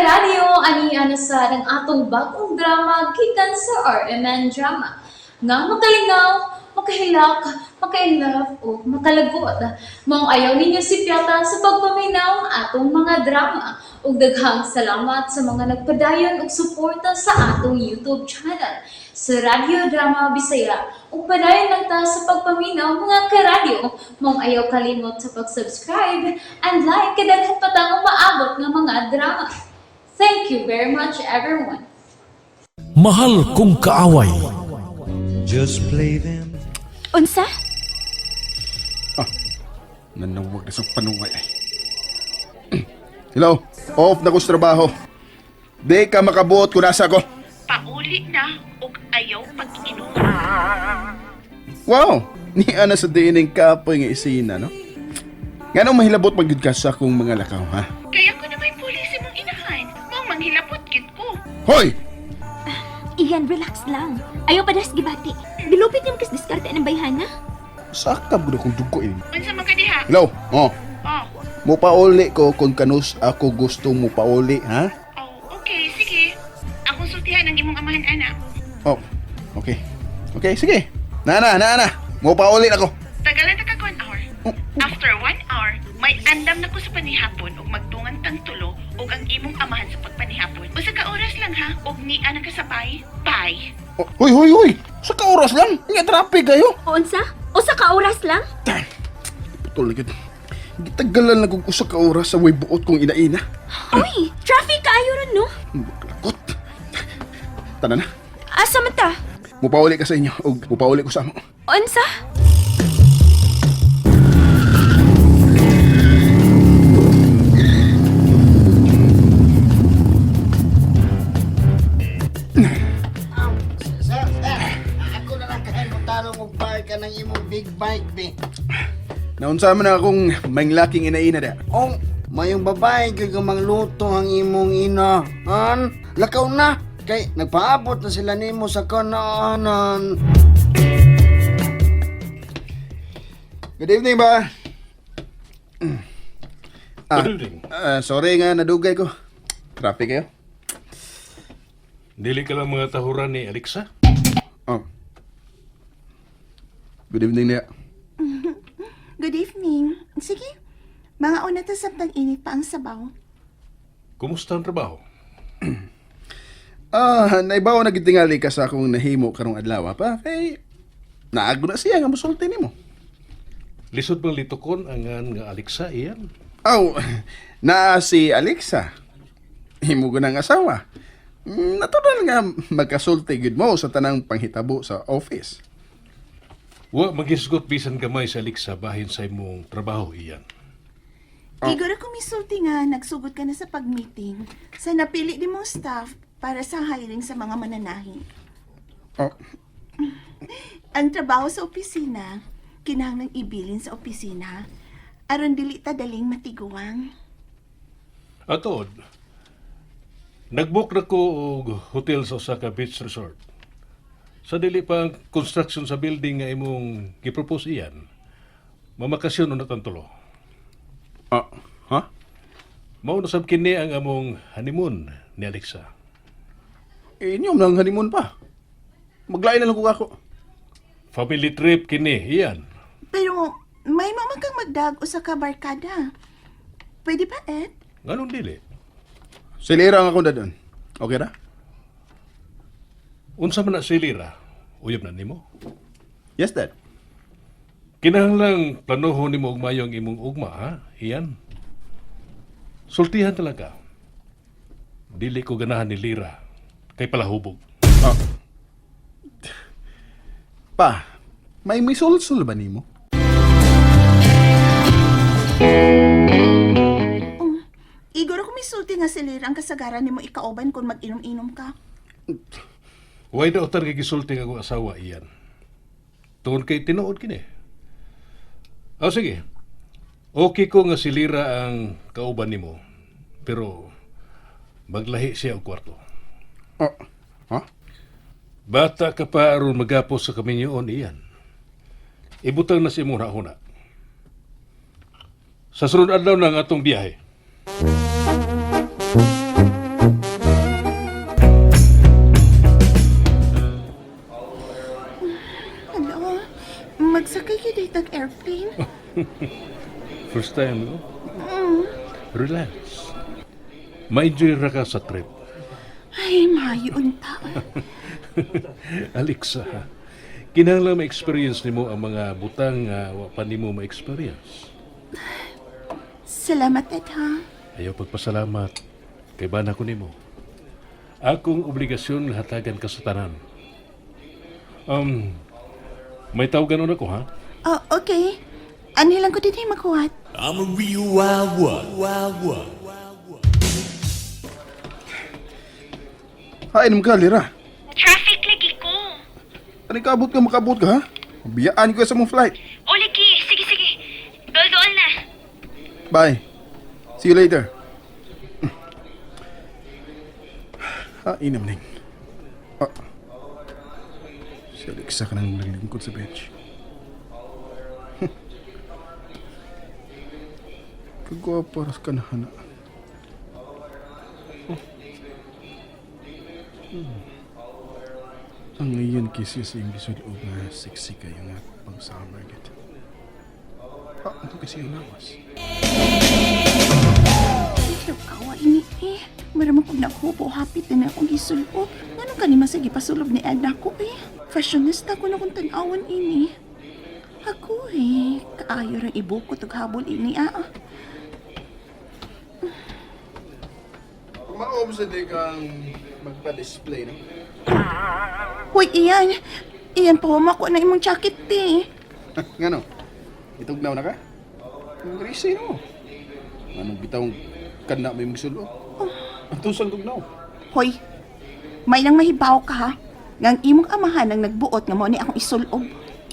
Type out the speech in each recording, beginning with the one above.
Karadyo, ani na sa ang atong bagong drama gikan sa RMN Drama. Nga makalingaw, makahilak, maka-inlove o makalagot. Maong ayaw ninyo sipyata sa pagpaminaw ang atong mga drama. Ug daghang salamat sa mga nagpadayon og suporta sa atong YouTube channel sa Radyo Drama Bisaya. Ug padayon lang ta sa pagpaminaw, mga karadyo. Maong ayaw kalimot sa pag-subscribe and like kay daghan pa tang umaabot nga mga drama. Thank you very much, everyone. Mahal Kong Kaaway. Just play them. Unsa? Nanawag na sa panuway ay. Hello, off na ko sa trabaho. Di ka makabuot kung nasa ko. Pauli na og ayaw pag-inom. Wow, niya na sa diining kapoy nga isina, no? Nga nung mahilabot magyud ka sa akong mga lakaw, ha? Kaya ko na may pulis imong inahan. Mao manghilabot gid ko. Hoy! Ian, relax lang. Ayaw pa das gibati. Bilupit yung kas diskarte ng bayhana. Sakab ko kung dugo eh. Unsa man ka diha? Hello, oh. Oh, Mupauli ko kung kanus ako gusto mupauli, ha? oh, okay, sige. Akong sultihan ang imong amahan ana. Oh, okay. Okay, sige. Nana, nana, mupauli na ko. Tagalan ta kag 1 hour. After 1 hour, may andam na ko sa panihapon og magtungan tang tulo og ang imong amahan sa pagpanihapon. Usa ka oras lang ha og nia na kasabay. Bye. Oh, huy, huy, huy! Sa ka oras lang? Nga traffic kayo. Unsa? Usa ka oras lang? Putol na gyud. Gitagalan na kong usa ka oras sa way buot kong inaina. Uy, traffic kaayo ron, no? Lakot. Tana na. Asa man ta? Mupauli ka sa inyo og mupauli ko sa amo. Unsa? Sir, sir, ako na lang kahay mo tarong og park ka ng imong big bike, be. Naunsa man na akong manglaking inaina da. Oh, mayong babae gyud nga mangluto ang imong ina. Han, lakaw na kay nagpaabot na sila nimo sa kanaanan. Good evening ba? Ah, Good evening. Ah, sorry nga nadugay ko. Traffic kayo? Dili ka lang mga tahuran ni Alexa? Oh. Good evening niya. Good evening. Sige, mga una ta samtang init pa ang sabaw. Kumusta ang trabaho? Ah, naibaw na gid tingali ka sa akong nahimo karong adlaw pa kay naago na siya nga mosulti nimo. Lisod bang litukon ang ngan nga Alexa iyan? Aw, naa si Alexa. Imo ko ng asawa. Natural nga magkasulti gid mo sa tanang panghitabo sa office. Wa magisgot bisan gamay sa Alexa bahin sa imong trabaho iyan. Oh. Igor ko misulti nga nagsugod ka na sa pag-meeting sa napili ni mong staff para sa hiring sa mga mananahi. Oh, Ang trabaho sa opisina, kinahanglang ibilin sa opisina aron dili ta daling matiguang. Atod, nagbook na ko og hotel sa Osaka Beach Resort. Sa dili pa ang construction sa building nga imong gipropose iyan, mamakasyon na tang tulo. ah, ha? Mao na sab kini ang among honeymoon ni Alexa. Eh, inyo nang honeymoon pa. Maglain na lang ko ako. Family trip kini iyan. Pero may mama kang magdag usa ka barkada. Pwede ba, Ed? Nganong dili? Silira ang akong dadon. Okay ra? Unsa man na si Lira? Uyab na nimo? Yes, Dad. Kinahanglang planoho nimo og mayo ang imong ugma, ha? Iyan. Sultihan talaga. Dili ko ganahan ni Lira. Kay palahubog. Ah. Pa, may misulsul ba nimo? Oh, Igor ko misulti nga si Lira ang kasagaran nimo ikauban kung mag-inom-inom ka. Way na utar kay gisulti nga akong asawa iyan. Tungod kay tinuod kini. O sige. Okay ko nga si Lira ang kauban nimo. Pero maglahi siya og kwarto. Oh, ha? Bata ka pa aron magapos sa kaminyoon iyan. Ibutang na si imong huna. Sa sunod adlaw na ang atong biyahe. This time, no? Relax. Ma-enjoy ra ka sa trip. Ay, maayo unta. Alexa, ha? Kinahanglan ma-experience nimo ang mga butang nga wa pa nimo ma-experience. Salamat, Ed, ha? Ayaw pagpasalamat. Kay bana ko nimo. Akong obligasyon hatagan ka sa tanan. Um, may tawagan ako, ha? Oh, okay. Ano lang ko din ay makuhat. I'm a real wild one. Wild one. Hain mo ka, Lira. Traffic lagi ko. Ano kaabot ka, makaabot ka, ha? Biyaan ko sa mong flight. O lagi, sige sige. Dool-dool na. Bye. See you later. Ah, inam ning. Ah. Si Alexa ka nang naglingkod sa bench. Kagwapa ras ka na, hana. Oh. Hmm. Ang ngayon kasi sa iyong gisuloob nga sexy kayo nga pang summer get. Ah, ito kasi ang lawas. Ay, kawa ini eh. Maramang pag naghubo, hapit na akong gisulob. Ganun ka ni masigi pasulob ni Ed nako eh. Fashionista ko na kung tanawan ini. Ako eh, kaayo rang ibukot og habol ini ah. Maob sa di kang magpa-display, no? Hoy, Ian. Ian, pahuma ko na imong jacket eh. Nga no? Itugnaw na ka? Ang grisi, no? Anong bitawng kana may magsulo? Ang tusang tugnaw. Hoy, may nang mahibaw ka ha. Nga ang imong amahan ang nagbuot nga mao ni akong isulob.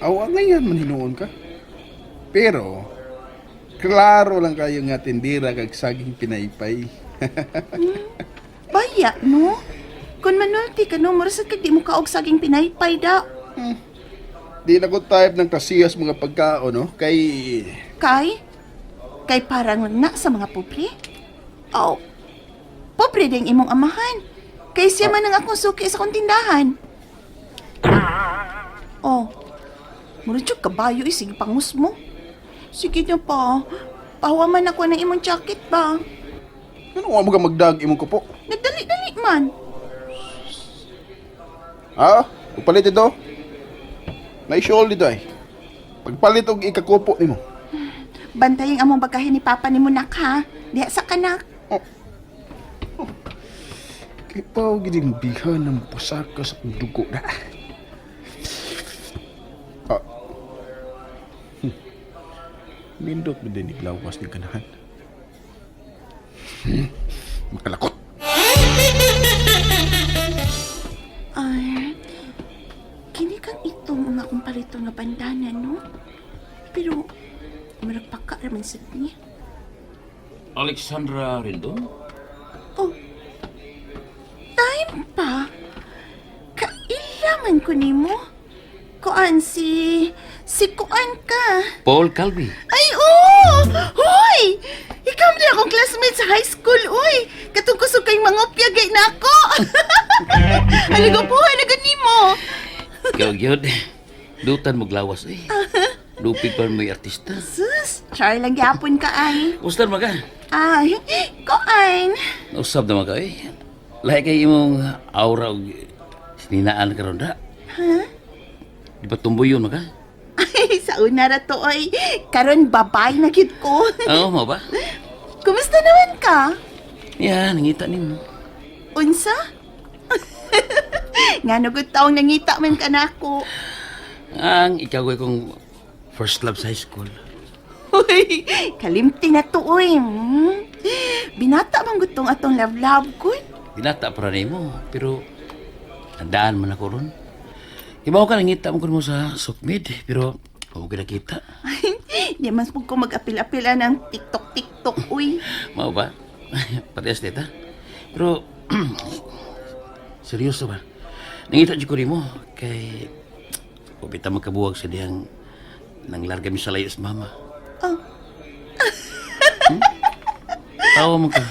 Aw, ang ngayon man hinuon ka. Pero, klaro lang kayo nga tindira kag saging pinaypay. Baya, no? Kung manulti ka no, mura sad kag di mo kaog saging pinaypay da. Di na ko type ng kasiyas mga pagkaon, no? Kay, Kay? Kay parang lang na sa mga pobre? Oh, pobre din imong amahan. Kay siya man ang akong suki sa akong tindahan. Oh, mura jud kabayo eh, sige pangus mo. Sige na pa, pahuwaman ako ng imong jacket ba? ano nga mo ka magdag imong kupo? Nagdali-dali man. Ha? Upalit ito? Naisyool dito ay. Pagpalit og ikakupo nimo. Bantayin among bagahe ni Papa ni Munak ha. Diha sa kanak. Kay pao gid biha ng pasaka sa akong dugo na. Ah. Nindot mo din iglawas ni ganahan. Makalakot. Ay, kini kang itong ang akong palito nga bandana, no? Pero, murag paka raman sad niya. Alexandra Rendon? Oh, time pa. Kailangan ko nimo. Kuan si... Si Kuan ka. Paul Calvi. Ay, oo! Hoy! Ikaw man din akong classmate sa high school, uy! Katong kusog kay mangopya gay na ako! Halaga po, halaga nimo! Ikaw yun. Dutan mo glawas eh. Lupig pa may artista. Sus, char lang gyapon ka ay. Kumusta naman ka? Ay, kuan. Nausab naman ka eh. Lahi kay imong aura og sininaan karon da. Ha? Di ba tumboy yun ka? Ay, sa una ra to oy. Karon babay na gid ko. Oo, mo ba? Kumusta naman ka? Ya, nangita nimo. Unsa? Nga gud taong nangita man ka nako. Ang ikaw ko'y kong first love sa high school. Uy, kalimti na to oy. Binata man gud tong atong love-love gud. Binata para nimo, pero tandaan man ako ron. Ibaw ka nangita mo kun mo sa sukmid, pero huwag ka nakita. Di man pud ko mag-apil-apila ng TikTok-TikTok uy. Mao ba? Parehas dita. Pero seryoso ba? Nangita jud ko nimo kay ubita magkabuwag sa diyang nang larga mi sa layo sa mama. Oh. Hmm? Tawa mo ka.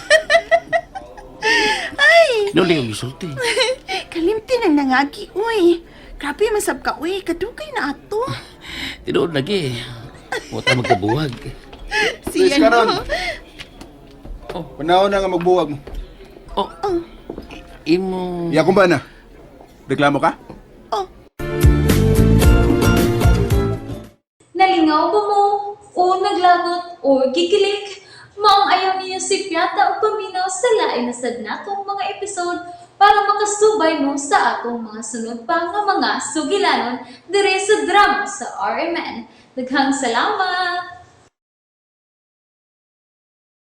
Ay! Nuli kong gisulti. Kalimti nang nangagi uy. Grabe man sab ka uy, kadugay na ato. Tinuod lagi. Wa ta magkabuwag. Please, Siya karon. no. Oh. Panahon na nga magbuwag mo. Oh. Imo Iya ba na? Reklamo ka? Oh. Nalingaw ba mo? O naglagot o gikilig? Maong ayaw niyo si Piata o paminaw sa lain na sad natong mga episode para makasubay mo sa atong mga sunod pa nga mga sugilanon dire sa drama sa RMN. Daghang salamat!